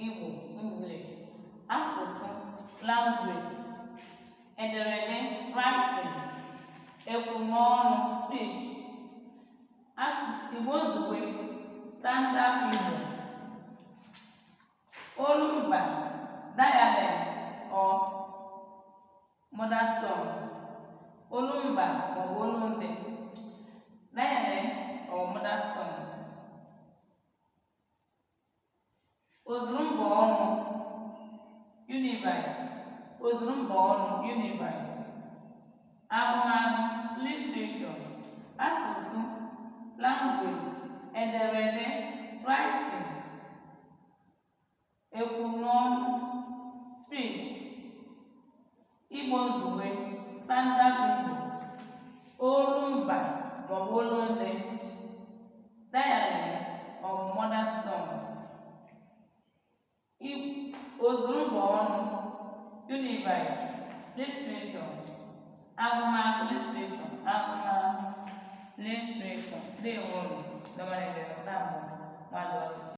Igbo, English, asụsụ, language, ederede, writing, ekwumọnụ, speech, Igbo Izugbe, Standard Igbo, olumba, dialect or mother tongue, olumba maọbụ olundị, dialect or mother tongue, ozuru mba ọnụ, universe, ozuru mba ọnụ, universe, agụmagụ, literature, asụsụ, language, ederede, writing, ekwumọnụ, speech, Igbo Izugbe, Standard Igbo, olumba maọbụ olundị, dialect maọbụ mother tongue, ozuru mba ọnụ, universe, literature, agụmagụ, literature, agụmagụ, literature. Ndewonu, ndị ọma na-ege ntị. Taa bụ Nwaada Ọlụchi.